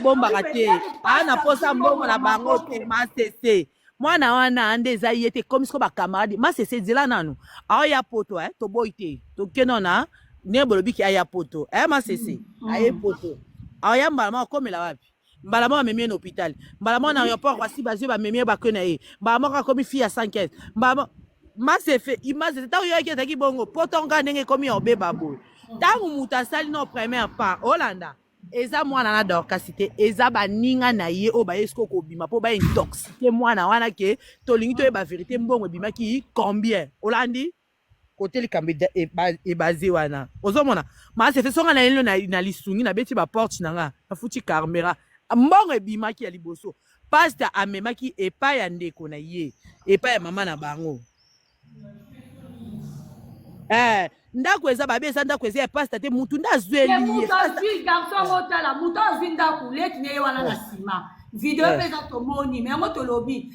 Abombaka te, aa na posa mbongo na bango te. Masese, mwana wana nde eza ye te. Komi siko bacamarade. Masese, nzela nanu aoya poto, eh, toboyi te, tokende na ndenge bolobiki aya poto, eh, Masese aye poto, aoya mbala moko akomela wapi? Mbala moko amemi ye na hôpital, mbala moko na aéroport wasi bazwi, bamemi ye, bakwe na ye, mbala moko akomi fille ya 115. Mbala moko Masefe, Masese, ntango yoyaki ezalaki bongo poto nga ndenge ekomi ya obeba boye. Ntango moto asali no première part, olanda eza mwana na Dorcas te, eza baninga na ye oyo baye sikoyo kobima mpo baintoxiquer mwana wana ke tolingi toyeba vérité, mbongo ebimaki combien. Olandi kote likambo ebaze wana, ozomona Masefe songa na yelo na lisungi, nabeti baporte na nga, nafuti carmera. Mbongo ebimaki ya liboso, pasteur amemaki epai ya ndeko na ye, epai ya mama na bango. Ndako eza babe, eza ndako eza ya pasteur te, mutu nde azweli ye. Mutu azwi garçon yango, otala mutu azwi ndako leki na ye wana na nsima. Video mpe eza, tomoni me yango tolobi.